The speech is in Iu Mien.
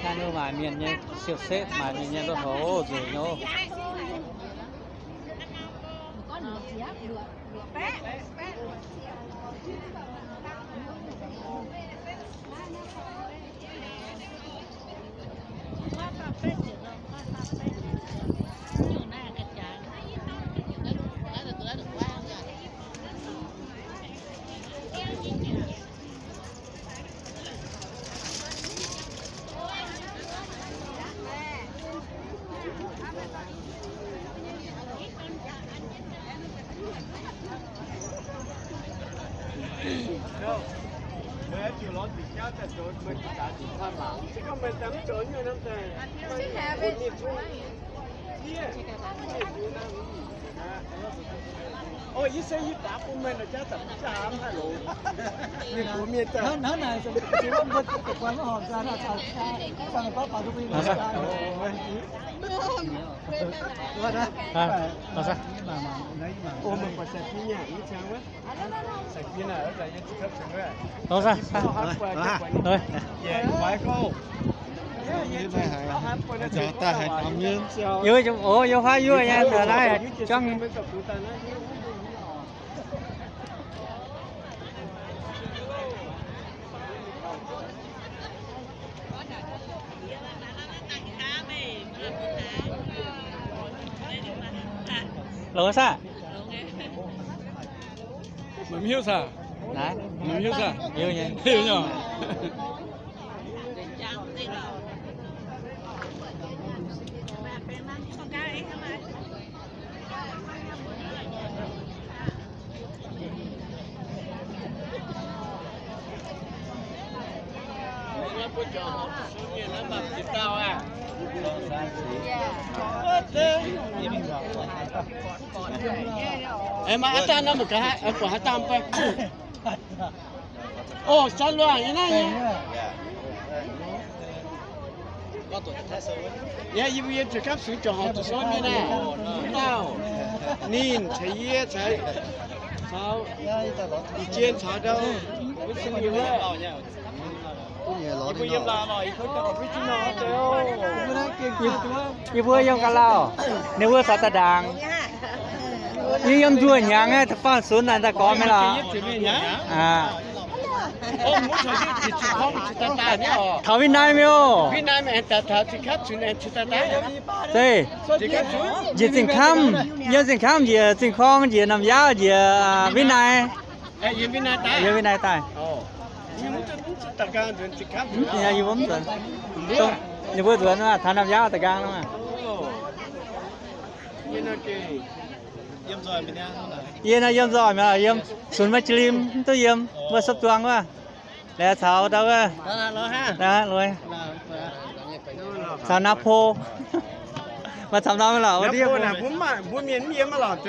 Naaiv maaiz mienh nyei siou-setv, maaiz mienh nyei lui-houx nzueic nyei oc. Yie, o, yie huaav yuoqv nyei, daaih naaiv juangv. Longx saah? Meih mv hiuv saah? Naaiv. Meih mv hiuv saah? Hiuv nyei. Hiuv nyei. Aengx maaih aav dangh nor, meih gaax, buatc haaix dauh mv baac. O, San Luang nyei naaiv nyei. Yie mbuo yiem Ziepc Gapv Sux jangx horngc zuqc sou mienh naaiv. Mv dauh ninh caux yie caux, caux Ih Jien caux ndau, yie mbuo yiem laaix lorqc, yie mbuo yiem ga'lauh, ninh mbuo caux daaih ndaangc. Yie yiem nzuoh hnyangx aeqv, da'faanh sunx naaic daaih gormx mingh lorqc. Taux Vinh Nai mi'aqv. Zeiz, njiec Zingh Kamv, yiem Zingh Kamv njiec Zingh Korng, njiec Namh Yaauv, njiec Vinh Nai. Yiem Vinh Nai daaih. Yie mbuo nzuonx, taux Namh Yaauv da'gaang nor. Yie naaiv yiem nzoih mi'aqv, yiem sunx maiv jiex lim, mv duqv yiem wuov sopv zuang wuov. Laengz caux ndau wuov. Caux naav po. Maaih camv ndau maiv lorqc? Mbuo mienh mv yiem maiv lorqc,